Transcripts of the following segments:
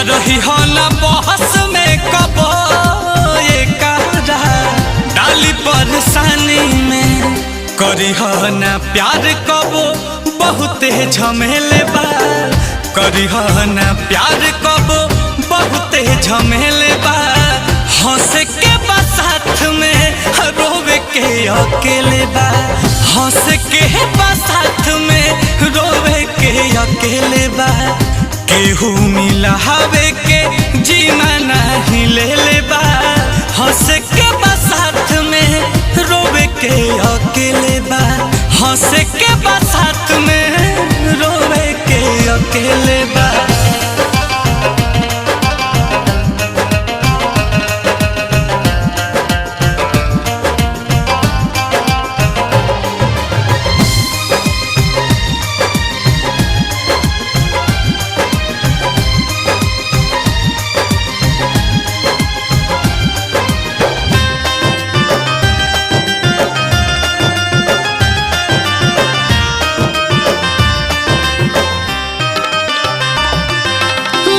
रही हो ना बहस में कबो ये कारा डाली परेशानी में। करी हो ना प्यार कबो बहुते झमेले बा, करी हो ना प्यार कबो बहुते झमेले बा। हंस के बा साथ में रोवे के अकेले बा, हंस के बा साथ में रोवे के अकेले बा। केहू मिला हवे के जीना नहीं ले ले बा, हंस के बा साथ में रोवे के अकेले बा, हंस के बा साथ में रोवे के अकेले बा।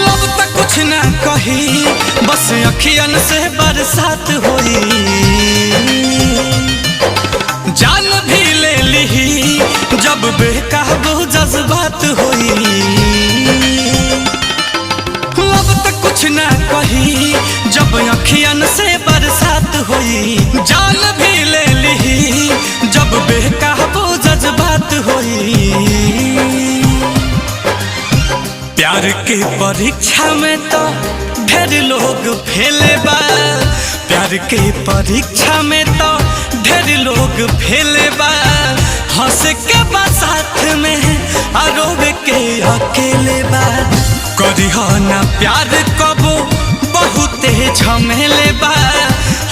लब तक कुछ ना कही बस अखियन से बरसात होई, जान भी ले ली जब बेकाबू जज्बात होई। लब तक कुछ ना कही जब अखियन से बरसात होई, जान भी ले ली जब बेकाबू जज्बात होई। प्यार के परीक्षा में तो ढेर लोग फेले बा, प्यार के परीक्षा में तो ढेर लोग फेले बा। हंस के बा साथ में रोवे के अकेले बा। करी हो ना प्यार कबो बहुते झमेले बा,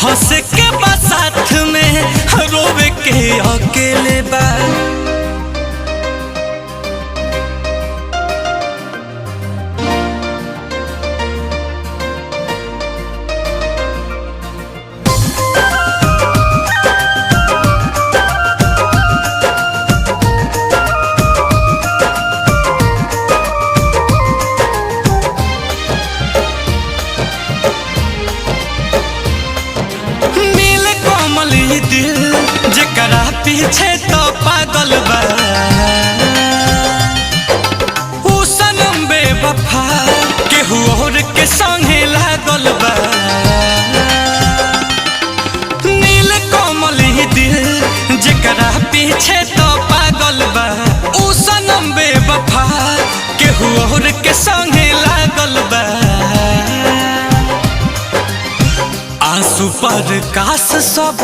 हंस के बा साथ में रोवे के अकेले बा। नील कोमल ई दिल जेकरा पीछे तो पागल बा, ऊ सनम बेवफा केहू और के संगे लागल बा। नील कोमल ई दिल जेकरा पीछे तो पागल बा, ऊ सनम बेवफा केहू और के संगे लागल बा। आंसू पर काश सब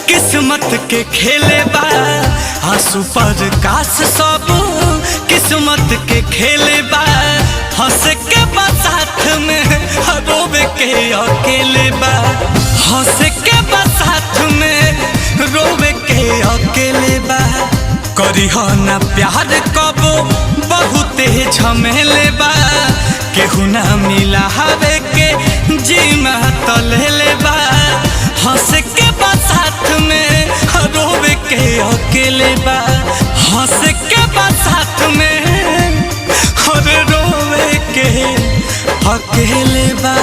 किस्मत के खेले बा, आंसू पर काश सब किस्मत के खेले बा। हंस के बा साथ में रोवे के अकेले बा, हंस के बा साथ में रोवे के अकेले बा। करी हो ना प्यार कबो बहुते झमेले बा, केहू ना मिला हवे के जीमा तले ले बा। हंस के बा साथ में रोवे के अकेले बा, हंस के बा साथ में और रोवे के अकेले बा।